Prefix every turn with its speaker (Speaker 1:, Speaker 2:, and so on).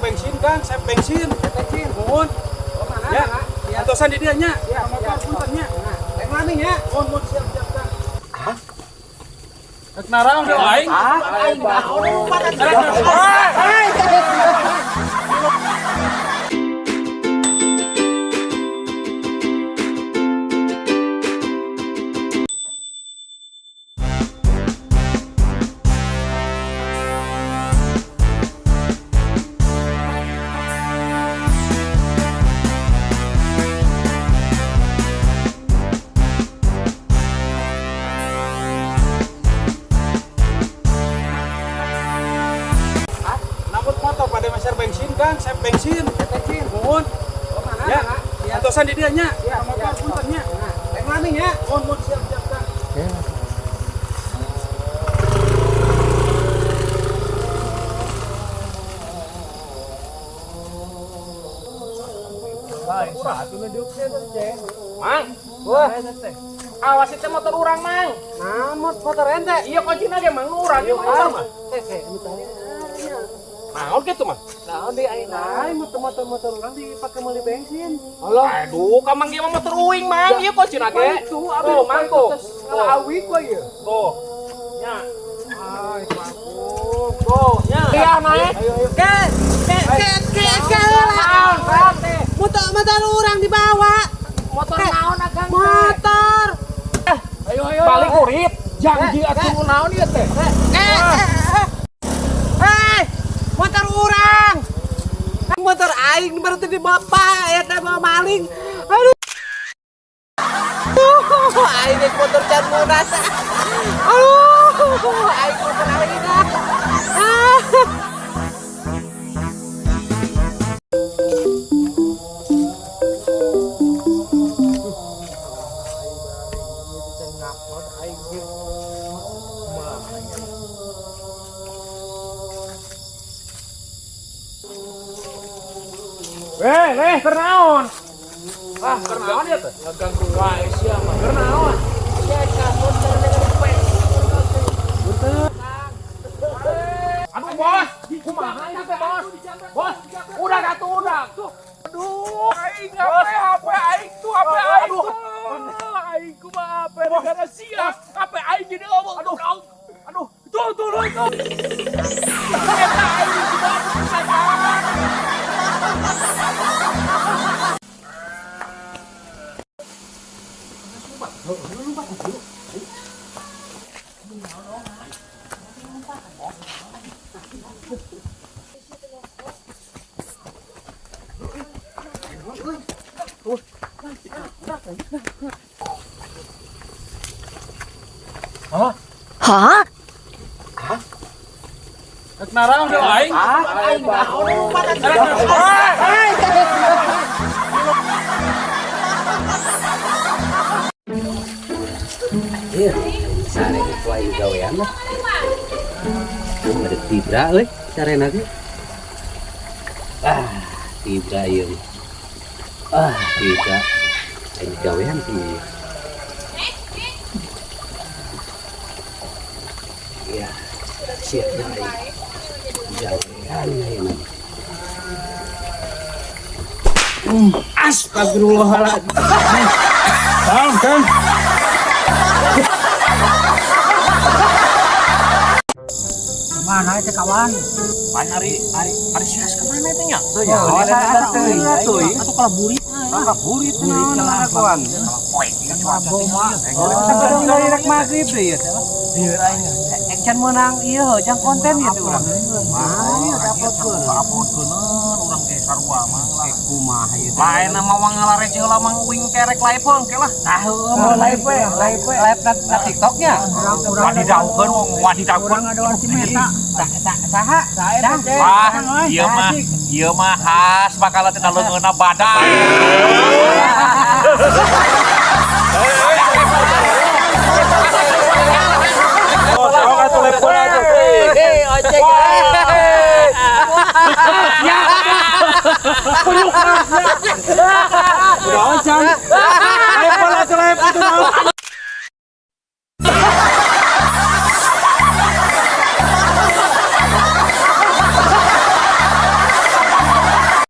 Speaker 1: Bensin kan, saya bensin. Bensin. Mohon. Ya. Antosan di dieu nya. Motor punten nya.
Speaker 2: Rek lami nya.
Speaker 1: Mohon mohon siap siap Kang. Rek naraon deui aing?
Speaker 2: Aing
Speaker 1: Nambut motor pada meser bensin kan, saya bensin.
Speaker 2: Bensin.
Speaker 1: Mohon. Ya. Antosan di dieu nya. Motor punten nya.
Speaker 2: Rek lami nya.
Speaker 1: Mohon mohon siap siap Kang.
Speaker 3: Mang, wah, awas itu motor urang, Mang.
Speaker 2: Nah, motor ente.
Speaker 3: Iya kuncina ge Mang, nu urang ieu motor mah.
Speaker 2: Eh, nu tadi.
Speaker 3: Naon kitu mah?
Speaker 2: Naon di aing lain motor-motor urang dipake meuli bensin.
Speaker 3: Allah. Aduh, ka Mang ieu mah motor uing, Mang. Ieu kuncina ge.
Speaker 2: Itu abi
Speaker 3: Tuh, Mang tuh.
Speaker 2: Ngalawi ku ieu.
Speaker 3: Tuh. Nya.
Speaker 2: Ay, mangkuk.
Speaker 3: Tuh, nya. Iya, naik.
Speaker 2: Ayo ayo.
Speaker 4: Ke ke ke ke ke
Speaker 3: Naon, Kang?
Speaker 4: motor motor orang dibawa.
Speaker 3: Motor naon akang?
Speaker 4: Motor.
Speaker 2: Ayo ayo.
Speaker 3: Balik urit. Janji atuh naon ieu teh?
Speaker 4: Eh, eh, eh, motor orang. Motor aing baru tadi bapak ya teh bawa maling. Aduh. Aing naik motor can munas. Aduh, aing motor aing dah. Ah.
Speaker 3: Weh, leh, keur naon? Ah, keur naon ieu teh? Ngaganggu wae sia mah. Keur naon? Aduh, Bos. Kumaha ieu teh, Bos? Bos, udah atuh udah.
Speaker 1: Aduh, aing HP HP aing tuh HP aing tuh. Aing kumaha HP gara sia. HP aing jadi ngomong. Aduh, aduh, tuh tuh tuh tuh. Eta aing kumaha setan. Rek naraon deui aing?
Speaker 2: Aing
Speaker 5: Iya, sare ku aing gawean lah. Ada tibra euy, sarena ge. Ah, tibra ieu mah. Ah, tibra. Aing gawean sih ieu. Iya, siap aing. Gawean aing mah. Astagfirullahaladzim.
Speaker 1: Kang, Kang.
Speaker 2: Mana itu kawan?
Speaker 3: Pan ari ari ari sias ka mana teh nya?
Speaker 2: Tuh ya,
Speaker 5: tuh.
Speaker 2: Atau kalau burit.
Speaker 5: Ah, burit naon kawan.
Speaker 3: Poek ieu cuaca teh.
Speaker 2: Sakedeng dari rek magrib deui ieu teh. Lieur aing. Action meunang ieu heuh jang konten ieu teh urang. Mah ieu uploadkeun.
Speaker 3: Uploadkeun urang ge sarua mah lah.
Speaker 5: Kumaha ieu teh?
Speaker 3: Lain mah wang ngalarece heula mang uing kerek live heung ke lah.
Speaker 2: Tah heueuh mau live we, live we, live na TikToknya.
Speaker 3: Wadidaukeun wong wadidaukeun.
Speaker 2: Urang si Meta. Saha?
Speaker 3: Wah, ieu mah khas bakal teh leungeunna badan.
Speaker 1: Oh, sok atuh lepon atuh.
Speaker 4: Eh, ojek.
Speaker 3: Ya.
Speaker 1: Udah ojang.